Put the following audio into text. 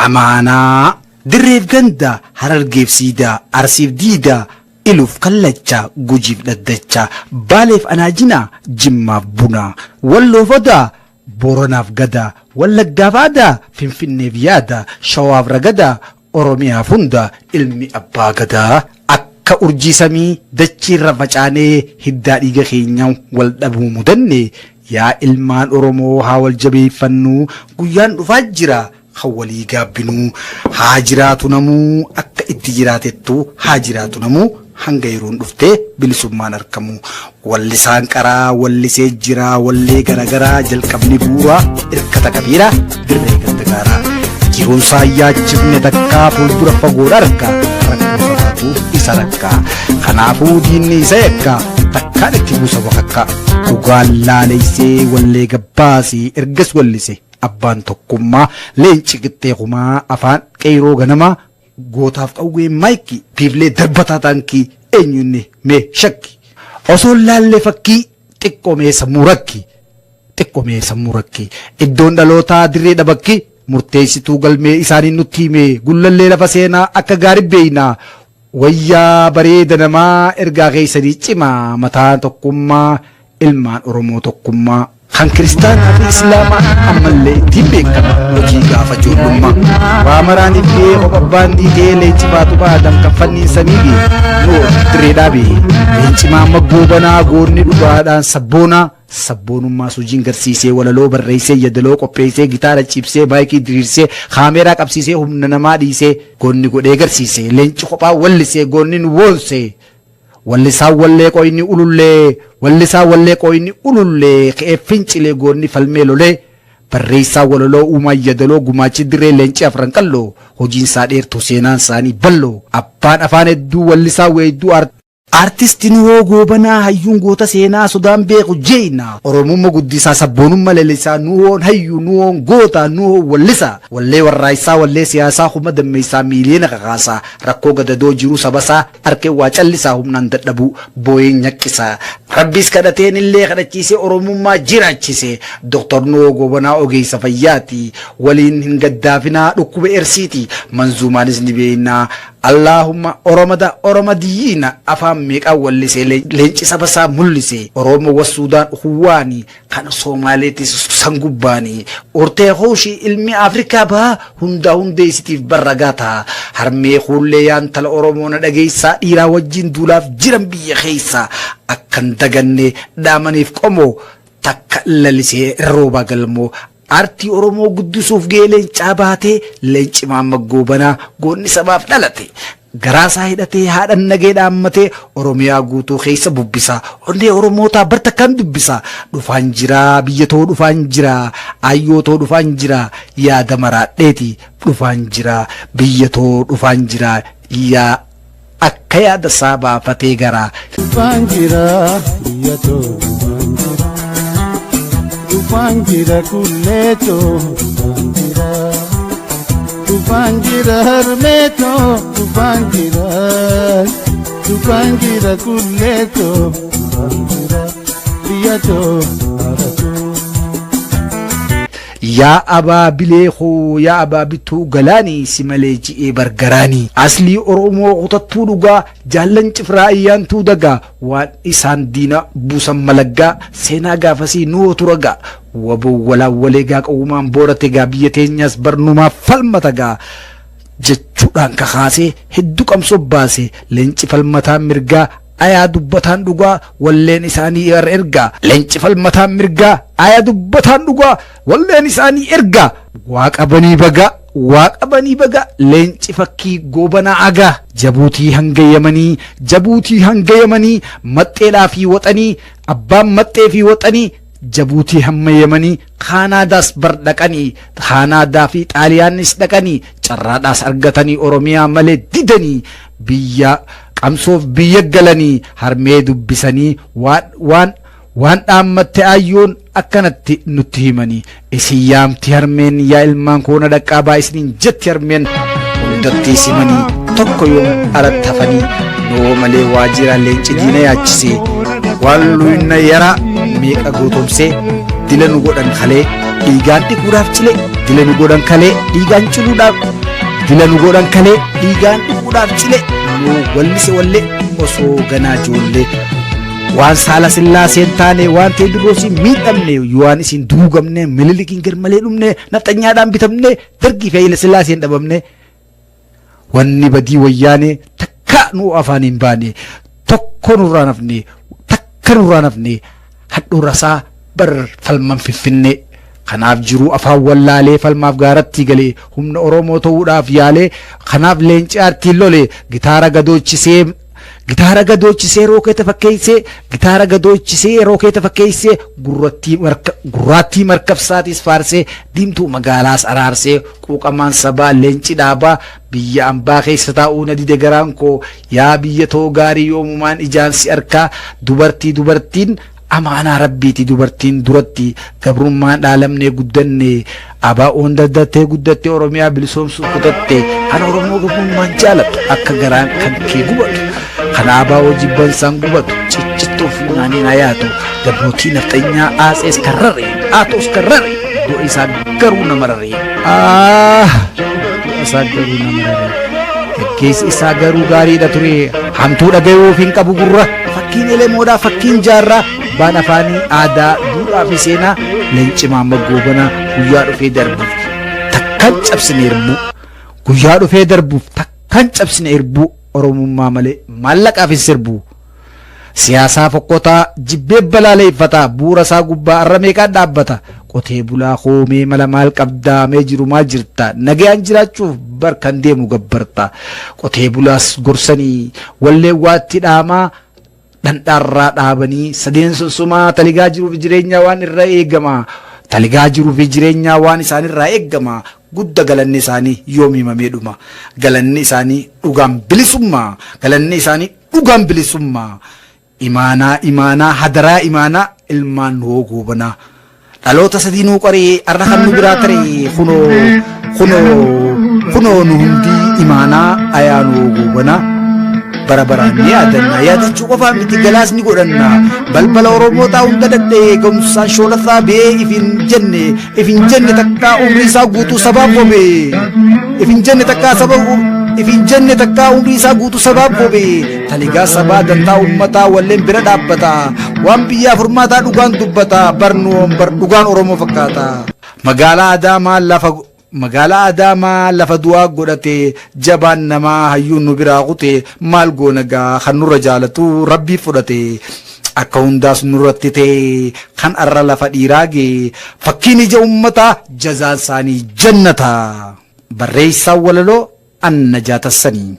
Amaanaa dirreef ganda, Harargeef siidaa, Arsiif diidaa, Iluuf kallacha, Gujiif dhaddacha, Baaleef anaajinaa, Jimmaaf bunaa, Walloof odaa, Booranaaf gadaa, Wallaggaaf aadaa, Finfinneef yaada, Shawaaf ragadaa, Oromiyaaf hunda ilmi abbaa gadaa. Akka urjii samii dachiirra facaanee hiddaa dhiiga keenya wal dhabuu mudanne. Yaa ilmaan Oromoo haa wal jabeeffannuu, guyyaan dhufaa jira kan walii gaabbinuu. Haa jiraatu namuu akka itti jiraatettu, haa jiraatu namuu hanga yeroon dhuftee bilisummaan argamu. Wallisaan qaraa wallisee jira, wallee garagaraa jalqabni bu'uuraa hirkata kabiira dirree gandagaaraa. Jiruun isaa yaachifne takkaa fuuldura fagoodha arga, rakkoo sabaatu isa rakka. Kanaafuu diinni isa yakka, takkaan itti buusa bakakka. Dhugaan laaleessee wallee gabbaasee ergas wallise abbaan tokkummaa leenci qixxee kumaa afaan qeyroo ganamaa gootaaf qawwee maayikii piiflee darbataa taankii eenyunni mee shakki. Osoo laallee fakkii xiqqoo mee sammuu rakki. Xiqqoo mee sammuu rakki. Iddoon dhalootaa dirree dhabakki murteessituu galmee isaanii nutti hime, gullallee lafa seenaa akka gaarii beeynaa. Wayyaa bareeda namaa ergaa keessanii cimaa, mataa tokkummaa ilmaan Oromoo tokkummaa. Kan kiristaanaa fi islaamaa ammallee ittiin beekama hojii gaafa ijoollummaa. Waa maraaniif gahee kophabbaan diitee leenci baatu baadam kan fanniin samii gee nuu dirree dhaabee. Leenci maamma goobanaa goonni dhugaadhaan sabboonaa. Sabboonummaa sujiin garsiisee walaloo barreessee yadaloo qopheessee gitaara cibsee maayikii diriirsee kaameeraa qabsiisee humna namaa dhiisee goonni godhee garsiisee leenci kophaa wallisee goonni nu boonsee. Wallisaan wallee qoyni ulullee, wallisaan wallee qoyni ulullee, ka'ee fincilee goonni falmee lolee, barreessaa walaloo uumaa yadaloo gumaachi dirree leenci afran qalloo, hojiin isaa dheertuu seenaan isaanii balloo, abbaan afaan hedduu wallisaa weedduu Artisti Nuhoo Goobanaa hayyuun goota seenaa sodaan beeku jeeyna. Oromummaa guddisaa sabboonummaa lalisaa, Nuhoon hayyuu, Nuhoon goota, Nuhoon wallisaa. Wallee warraaysaa, wallee siyaasaa kuma dammeessaa miiliyoona kakaasaa, rakkoo gadadoo jiruu sabasaa arkee waa callisaa humnaan dadhabuu booyeen nyaqqisaa. Rabbiis kadhateen illee kadhachiisee Oromummaa jiraachise. Doktor Nuhoo Goobanaa ogeessa fayyaati. Waliin hin gaddaafinaa dhukkuba ersiiti. Manzuumaanis ni beeknaa. Allahumma Oromada Oromadiyyiina afaan meeqaan wallisee leenci saba isaa mul'ise. Oromoo was Suudaan huwaani kan Soomaaleetis sangubbaani. Hortee Kuushii ilmi Afrikaa bahaa hundaa hundeessitiif barra gaata. Harmee kuullee yaantala Oromoo na dhageessaa dhiiraa wajjin duulaaf jiran biyya keessa. Akkan daganne dhaamaniif qomoo takka lalisee roobaa galmoo. Aartii Oromoo guddisuuf gahee leencaa baatee leenci maamma goobanaa goonni sabaaf dhalate. Garaasaa hidhatee haadhan nagee dhaammatee Oromiyaa guutuu keessa bubbisa. Onnee Oromootaa bar takkaan dubbisa. Dhufaan jiraa biyya too dhufaan jiraa, aayyoo too dhufaan jiraa, yaada maraadheeti dhufaan jiraa, biyya too dhufaan jiraa, yaa akka yaada isaa baafatee garaa. Dhufaan jira biyya too dhufaan jira, dhufaan jira kullee too dhufaan jira, dhufaan jira harmee too dhufaan jira, dhufaan jira kullee too dhufaan jira biyya too haadha too. Yaa abaabilee koo yaa abaabituu galaanii si malee ji'ee bargaraanii. Aslii Oromoo kutattuu dhugaa jaallan cifraa ayyaantuu dagaa, waan isaan diina buusan malaggaa seenaa gaafasii nuutu ragaa. Waboo walaawwalee gaa qawwumaan boorate gaa biyya teenyaas barnumaaf falmata gaa jechuudhaan kakaasee hedduu qabsoo baase. Leenci falmataan mirgaa ayaa dubbataan dhugaa walleen isaanii ergaa. Leenci falmataan mirgaa ayaa dubbataan dhugaa walleen isaanii ergaa. Waaqa banii bagaa, waaqa banii bagaa, leenci fakkii goobanaa agaa. Jabuutii hanga Yamanii, Jabuutii hanga Yamanii, maxxeedhaa fi waxanii, abbaan maxxee fi waxanii, Jabuutii hamma Yamanii, Kaanaadaas bar dhaqanii, Kaanaadaa fi Xaaliyaanis dhaqanii, carraadhaas argatanii Oromiyaa malee didanii, biyya qabsoof biyya galanii, harmee dubbisanii waan dhaammatte ayyoon akkanatti nutti himanii. Isin yaamti harmeen yaa ilmaan koona dhaqqaabaa isiniin jetti harmeen hundatti simanii tokko yoo alatti hafanii noo malee waajjira leenci diina yaachisee waan luyna yaraa meeqa gootomsee dila nu godhan kalee dhiigaan dhiquudhaaf cilee. Dila nu godhan kalee dhiigaan ciluudhaaf, dila nu godhan kalee dhiigaan dhuguudhaaf cile, nu wallise wallee osoo ganaa ijoollee. Waan saala sillaaseen taane, waan Teediroosiin miidhamne, waan isin duugamne, Minilikiin garmalee dhumne, nafxanyaadhaan bitamne, Dargii fi Hayila Sillaaseen dhabamne. Wanni badii Wayyaanee takka nu afaan hin baane, tokko nurraa nafne, takka nurraa nafne, handhuura isaa bar falman Finfinnee. Kanaaf jiruu afaan wallaalee falmaaf gaaratti galee, humna Oromoo ta'uudhaaf yaalee, kanaaf leenci aartiin lole, gitaara gadoochisee, gitaara gadoochisee rookeeta fakkeessee, gitaara gadoochisee rookeeta fakkeessee, gurrattii marka gurraattii markabsaatis faarsee, diimtuu magaalaas araarsee, quuqamaan sabaa leenci dhaabaa. Biyya ambaa keessa taa'uu na dide garaan koo, yaa biyya too gaarii yoomumaan ijaan si arkaa. Dubartii, dubartiin amaanaa rabbiiti, dubartiin duratti gabrummaan dhaalamnee guddanne, abaa'oon daddattee guddatte, Oromiyaa bilisoomsuuf kutatte. Kan Oromoo gabrummaan jaalatu akka garaan kan kee gubatu, kan abaa'oo jibbansaan gubatu, ciccittuu funyaaniin hayaatu, gabrootii nafxanyaa aasees karrare, aatoos karrare, du'a isaa garuu nama rare. Ah, du'a isaa garuu nama rare. Gaggeessi isaa garuu gaariidha ture, hamtuu dhagayuuf hin qabu gurra. Fakkiin elemoodhaa, fakkiin jaarraa, baan afaanii, aadaa, duudhaa fi seenaa, leenci Maamma Goobanaa guyyaa dhufee darbuuf takkan cabsine irbuu, guyyaa dhufee darbuuf takkan cabsine irbuu, Oromummaa malee maallaqaaf hin sirbu. Siyaasaa fokkotaa jibbee balaaleeffata, bu'uura isaa gubbaa arra meeqaan dhaabbata. Qotee bulaa koomee mala maal qabdaa, mee jiru maal jirta, nagayaan jiraachuuf bar kan deemu gabbarta. Qotee bulaas gorsanii wallee waatti dhaamaa dhandhaarraa dhaabanii sadeen sunsumaa, taligaa jiruuf jireenyaa waan irra eegama, taligaa jiruuf jireenyaa waan isaanirraa eegama. Gudda galanni isaanii yoom himamee dhuma? Galanni isaanii dhugaan bilisummaa, galanni isaanii dhugaan bilisummaa. Imaanaa, imaanaa, hadaraa imaanaa ilmaan hoo Goobanaa, dhaloota sadii nuu qaree arra kan nu biraa tare, kunoo, kunoo, kunoo nu hundii imaanaa ayaanoo Goobanaa bara baraan ni yaadanna, yaadachuu qofaa miti galaas ni godhanna. Balbala Oromootaa hunda danda'e, ga'umsaan shoolataa bee, ifin jenne, ifin jenne takkaa umrii isaa guutuu sabaaf bobee, ifin jenne takkaa saba, ifin jenne takkaa umrii isaa guutuu sabaaf bobee, taligaa sabaa, dantaa ummataa walleen bira dhaabbata, waan biyyaa furmaataa dhugaan dubbata, barnuun bar dhugaan Oromoo fakkaata. Magaalaa Adaamaa lafa, magaalaa Adaamaa lafa du'aa godhate, jabaan namaa hayyuun nu biraa kute, maal goona gaa kan nurra jaalatu rabbii fudhate. Akka hundaas nurratti ta'e kan arra lafa dhiiraa gee, fakkiin ija ummataa jazaan isaanii jannata. Barreessaa walaloo Anna Jaatassanii.